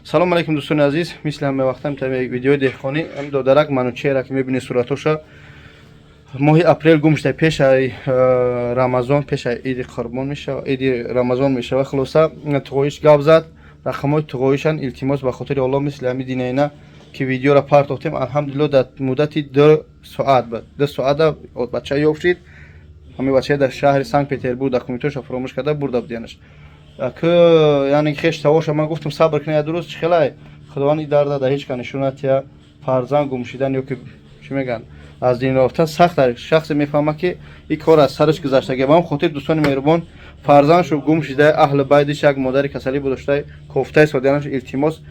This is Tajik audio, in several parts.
Салом алейкум, дӯстони азиз. Мисли ҳама вақта видеои деҳқонӣ. Ҳам додарак Манучера, ки мебинед суратоша, моҳи апрел гум шуда, пешаи Рамазон, пешаи иди Қурбон мешава, иди Рамазон мешава. Хулоса, туғоиш гап зад, рақамҳои туғоишан. Илтимос, ба хотири Аллоҳ, мисли ҳами динайна ки видеоро партохтем, алҳамдулилло, дар муддати 2 соат, 2 соата бача ёфт шид. Ҳами бача дар шаҳри Санкт Петербург документоша фуромӯш карда бурда будиянаш. Ки яъне хеш тавоша ман гуфтам, сабр кунед, дуруст чӣ хелай. Худованд и дарда дар ҳеҷ ка нишон натия. Фарзанд гум шидан ё ки чӣ мегӯянд, аз дин рафтан сахт, шахсе мефаҳмад, ки ин кор аз сараш гузаштага. Ба ҳам хотир, дӯстони меҳрубон, фарзандшу гум шида, аҳли байдиш як модари касалӣ будошта, кофтаи содианаш. Илтимос,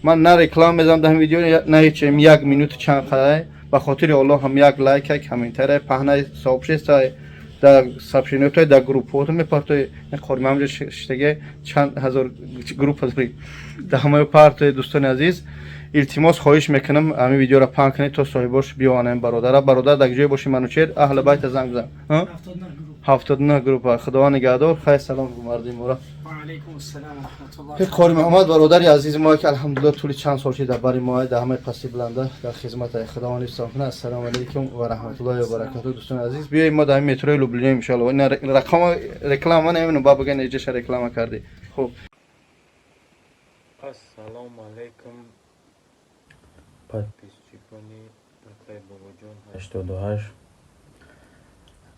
ман на реклама мезанам дар видео, на ҳеч. Як минуту чанд қадар, ба хотири Аллоҳ, ҳам як лайка, комментария, паҳнаи сообщества, дар сообщениётой, дар группҳото мепартои. Қормамҷо шиштаге, чанд ҳазор группа дорӣ, дар ҳамаи партои. Дӯстони азиз, илтимос, хоҳиш мекунам, ҳамин видеоро паҳн кунед, то соҳибош биёнем. Бародара, бародар, дар ҷое боши, Манучер, аҳли байта занг бизан, 79 группа. Худованд нигаҳдор. Хайр, салом, мардуми мора. Қори Муҳаммад, бародари азизи мо, ки алҳамдулилла тӯли чанд сол шид дар бари мо, дар ҳамаи пасти буланда дар хизмат. Худованд ҳифзтон кунад. Ассалому алайкум ва раҳматуллоҳи ва баракату. Дӯстони азиз, биёед, мо дар метрои Люблино, иншоалло. Ина рақама реклама намедонам, ба биган, иҷаша реклама кардӣ. Хуб. Ассалому алайкум, подписчикони акай Бобоҷон 88.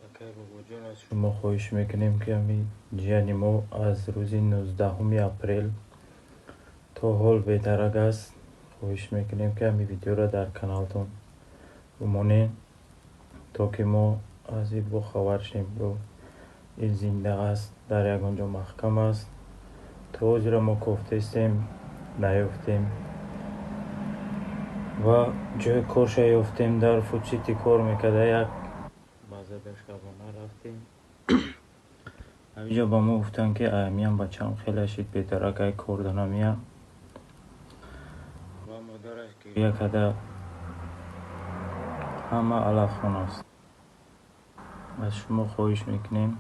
Акай Бобоҷон, аз шумо хоҳиш мекунем, ки ҳами ҷияни мо аз рӯзи 19-уми апрел то ҳол бедарак аст. Хоҳиш мекунем, ки ҳами видеоро дар каналтон бимонед, то ки мо аз ин бохабар шем. Ин зинда аст, дар ягон ҷо маҳкам аст. То ҳозира мо кофтаистем, наёфтем ва ҷои корша ёфтем, дар Фудсити кор мекарда. Як база шабона рафтем, ҳаминҷо ба мо гуфтанд, ки аяmiям бачаам хеле шид бедарак, ай кор данамия ва модараш гиря карда, ҳама алафхон аст. Аз шумо хоҳиш мекунем,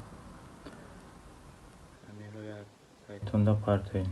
ҳаминро як сайтонда партоед.